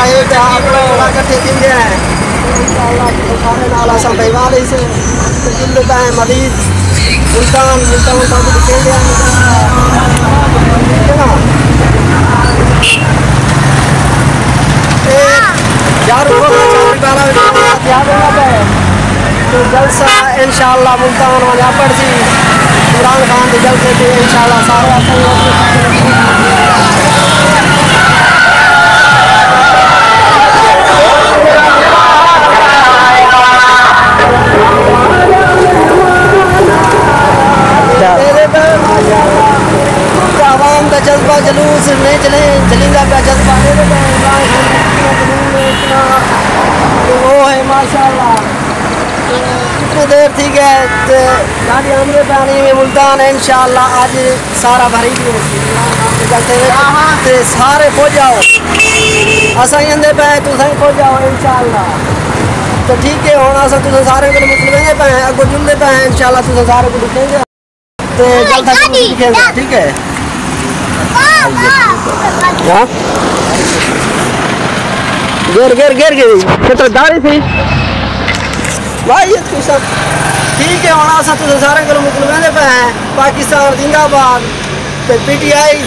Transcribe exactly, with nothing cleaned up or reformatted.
اے تے آپ لوگ کٹھے تھیندے ہیں۔ انشاءاللہ سارے نال اساں بھائیوال ہی سے۔ تے جلدے پئے ہیں مزید ملتان، ملتان تاں ݙکھیندے ہیں۔ ٹھیک ہے نا؟ تے یار، رکو، میں چابی والا بھی تھیا ݙیندا پئے۔ تے جلسہ انشاءاللہ ملتان ونڄا پڑسی۔ عمران خان دے جلسے تے انشاءاللہ سارے اساں عوام دا جذبہ جلوس نہیں چلے، چلیندا پیا جذبہ۔ میرے تے عمران خان اتنا جنون ہے، اتنا وہ ہے، ماشاءاللہ۔ تے کتنی دیر تھی ڳئے تے گاݙی آندے پئے نے ملتان، انشاءاللہ اڄ سارا بھری ڳئے۔ تے سارے پڄ آؤ، اساں آندے پئے، تساں پڄ آؤ انشاءاللہ۔ تے ٹھیک ہے، ہݨ اساں تساں سارے کوں مطلب ویندے پئے ہیں، اڳوں جلدے پئے ہیں، انشاءاللہ تساں سارے کوں ݙکھیں گے۔ تے جلد تک ݙکھیں گے، ٹھیک ہے؟ ہاں؟ گر، گر، گر، گر۔ چھتر داری تھی۔ بھائی، یہ تو سب ٹھیک ہے، ہݨ اساں تساں سارے کوں مطلب ویندے پئے ہیں، پاکستان زندہ باد، تے پی ٹی آئی